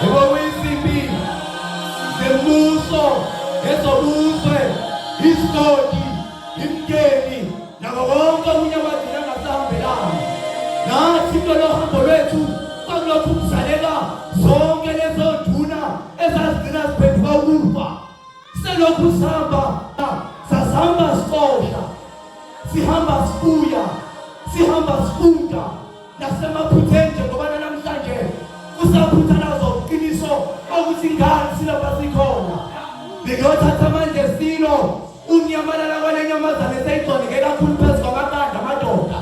Yebo kuyizimpi zembuso, ezobuzwe, isigodi, imndeni nako konke okunye kwagcina ngasahambelani. Nathi kulolo hambo lwethu kwakulokhu kuzaleka zonke lezo nduna ezazigcina ziphenduka ukufa. Selokhu sihamba sasihamba sixosha, sihamba sibuya, sihamba sifunda nasemaphutheni njengoba namhlanje kusaphuthalazwa ubuqiniso bokuthi ngani silapha sikhona. Ngiyothatha amandla esilo unyamalala kwale nyamazane seyigcwaleke kakhulu phezu kwamaqanda amadoda.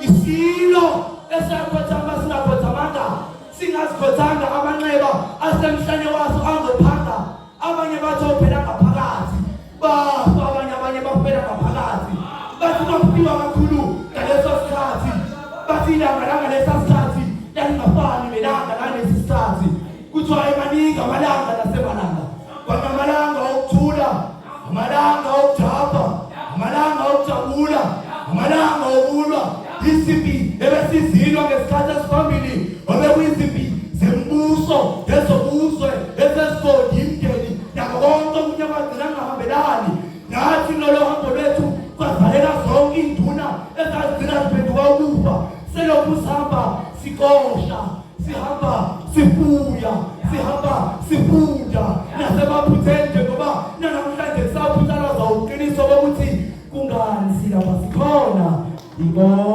Isilo esakhothama singakhothamanga singazikhothanga amanxeba asemhlane waso angophanga abanye bathi ophela ngaphakathi bafa abanye abanye bafela ngaphakathi bathi bafiwa kakhulu ngaleso sikhathi bathi ilanga langalesa sikhathi lalingafani nelanga langalesi sikhathi kuthiwa emaningi amalanga nasemalanga kwanamalanga okuthula amalanga okujabha amalanga okujabula amalanga okulwa izimpi ebesizilwa ngesikhathi esiphambili obekuyizimpi zembuso ezobuzwe ezesigodi imndeni nako konke okunye kwagcina kungahambelani nathi lolo hambo lwethu kwazaleka zonke iy'nduna ezazigcina ziphenduka ukufa selokhu sihamba sikosha sihamba sifuya sihamba sifunda nasemaphutheni njengoba nanamhlanje kusaphuthalazwa uqiniso bokuthi kungani silapha sikhona. Ngibonga.